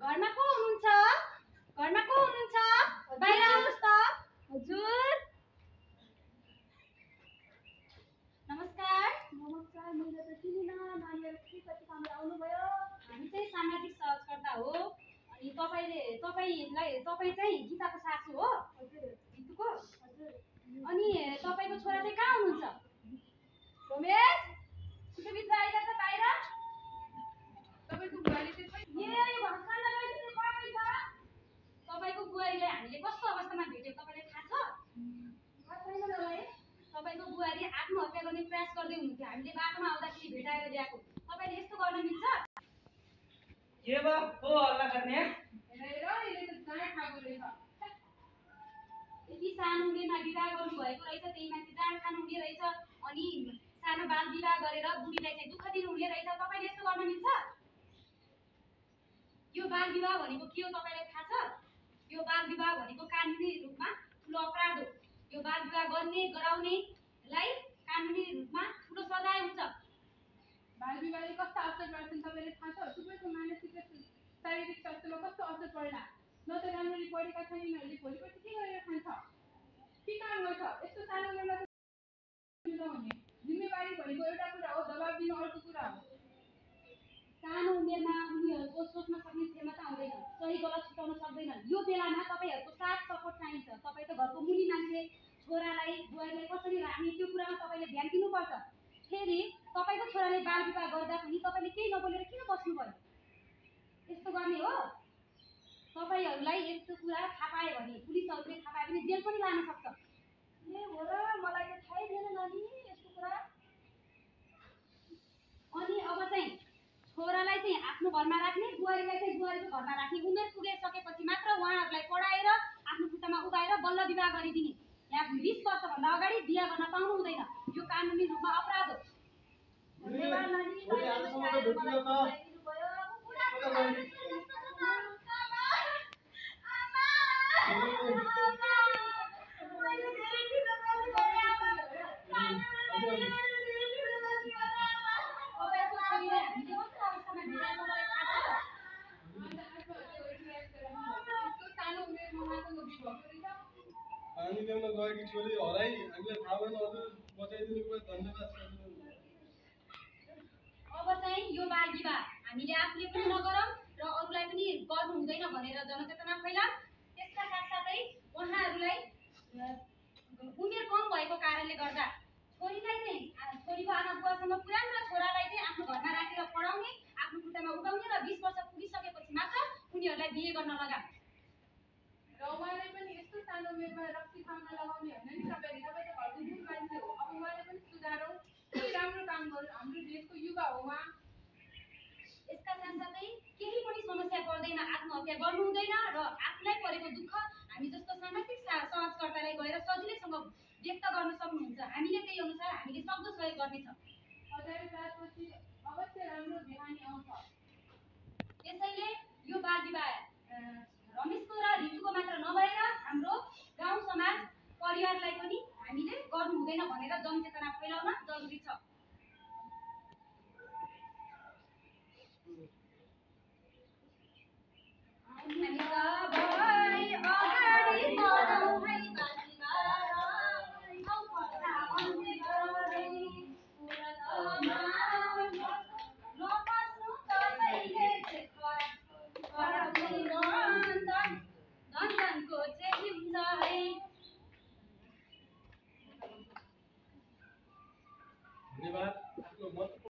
घरमा को हुनुहुन्छ? घरमा को हुनुहुन्छ? बाहिर आउनुस् त। हजुर नमस्कार। नमस्कार, मैले त चिनिन, नानीहरु के कति काम आउनु भयो? हामी चाहिँ सामाजिक सहजकर्ता हो। अनि तपाई चाहिँ गीताको सासू हो? हजुर। गीतुको? हजुर। अनि तपाईको छोरा चाहिँ कहाँ हुनुहुन्छ? रमेश, छिटो भित्र आइज त बाहिर। तपाईको बुहारी चाहिँ भर्खर लगाइदिनु कहाँ छ? तपाईको बुहारीलाई हामीले कस्तो अवस्थामा भेट्यौ तपाईलाई थाहा छ? थाहा छैन मलाई। तपाईको बुहारी आत्महत्या गर्ने प्रयास गर्दै हुनुहुन्थ्यो। हामीले बाटोमा आउँदाखेरि भेटाएर ल्याएको। तपाईले यस्तो गर्न मिल्छ? के भयो को हल्ला गर्ने? हेरेर यसले त जाँड खाएको रहेछ। यति सानो उमेरमा विवाह गर्नु भएको रहेछ, त्यही माथि जाँड खानु हुने रहेछ। अनि सानो बाल विवाह गरेर बुढीलाई चाहिँ दुःख दिनु हुने रहेछ। तपाईले यस्तो गर्न मिल्छ? यो बाल विवाह भनेको के हो तपाईलाई थाहा छ? यो बाल विवाह भनेको कानुनी रूपमा ठुलो अपराध हो। यो बाल विवाह गर्ने गराउनेलाई कानुनी रूपमा ठुलो सजाय हुन्छ। बाल विवाहले कस्तो असर गर्छन् तपाईले थाहा छ? तपाईको मानसिक र शारीरिक स्वास्थ्यमा कस्तो असर पर्ला? न त राम्ररी पढेका छैन यिनीहरूले भोलिपर्सि के गरेर खान्छ? के काम गर्छ? यस्तो सानो उमेरमा त हुने जिम्मेवारी भनेको एउटा कुरा हो, दबाब दिनु अर्को कुरा हो। सानो उमेरमा उनीहरूको सोच्न सक्ने क्षमता हुँदैन, सही गलत छुटाउन सक्दैनन्। यो बेलामा तपाईहरूको साथ सपोर्ट चाहिन्छ। तपाईँ त घरको मुली मान्छे, छोरालाई बुहारीलाई कसरी राख्ने त्यो कुरामा तपाईँले ध्यान दिनुपर्छ। फेरि तपाईँको छोराले बाल विवाह गर्दा पनि तपाईँले केही नबोलेर किन बस्नुभयो? यस्तो गर्ने हो? तपाईँहरूलाई यस्तो कुरा थाहा पायो भने, पुलिसहरूले थाहा पायो भने जेल पनि लान सक्छ। ए हो र, मलाई त थाहै थिएन नानी यस्तो कुरा। अनि अब चाहिँ छोरालाई चाहिँ आफ्नो घरमा राख्ने, बुहारीलाई चाहिँ बुहारीको घरमा राख्ने। उमेर पुगिसकेपछि मात्र उहाँहरूलाई पढाएर आफ्नो खुट्टामा उभाएर बल्ल विवाह गरिदिने। यहाँ 20 वर्षभन्दा अगाडि बिहा गर्न पाउनु हुँदैन। यो कानुनी रूपमा अपराध हो। धन्यवाद नानी। पानी ल्याउन गएकी छोरी हराई हामीलाई थाहा भएन। हजुर बचाइदिनु भयो, धन्यवाद। अब चाहिँ यो बाल विवाह हामीले आफूले पनि नगरौँ र अरूलाई पनि गर्नु हुँदैन भनेर जनचेतना फैलाऊ। त्यसका साथसाथै उहाँहरूलाई लगाउने होइन नि तपाईँले। तपाईँ त घरको मूल मान्छे हो। अब उहाँले पनि सुधारौँ, केही राम्रो काम गरौँ। हाम्रो देशको युवा हो उहाँ। यसका साथसाथै केही पनि समस्या पर्दैन, आत्महत्या गर्नु हुँदैन र आफूलाई परेको दुःख हामी जस्तो सामाजिक समाजकर्तालाई गएर सजिलैसँग व्यक्त गर्न सक्नुहुन्छ। हामीले त्यही अनुसार हामीले सक्दो सहयोग गर्नेछौँ। अगाडि रातपछि अवश्य राम्रो बिहानी आउँछ। त्यसैले यो बाल विवाह रमेशको र ऋतुको मात्र नभएर हाम्रो गाउँ समाज परिवारलाई पनि हामीले गर्नु हुँदैन भनेर जनचेतना फैलाउन जरुरी छ। हामी सबै अगाडि बढौँ है बाल विवाह गाउँ पर्दा अन्त्य गरौँ। पुरातनमा नबस्नु कसैले धनको चाहिँ हुन्छ है। धन्यवाद। आफ्नो मत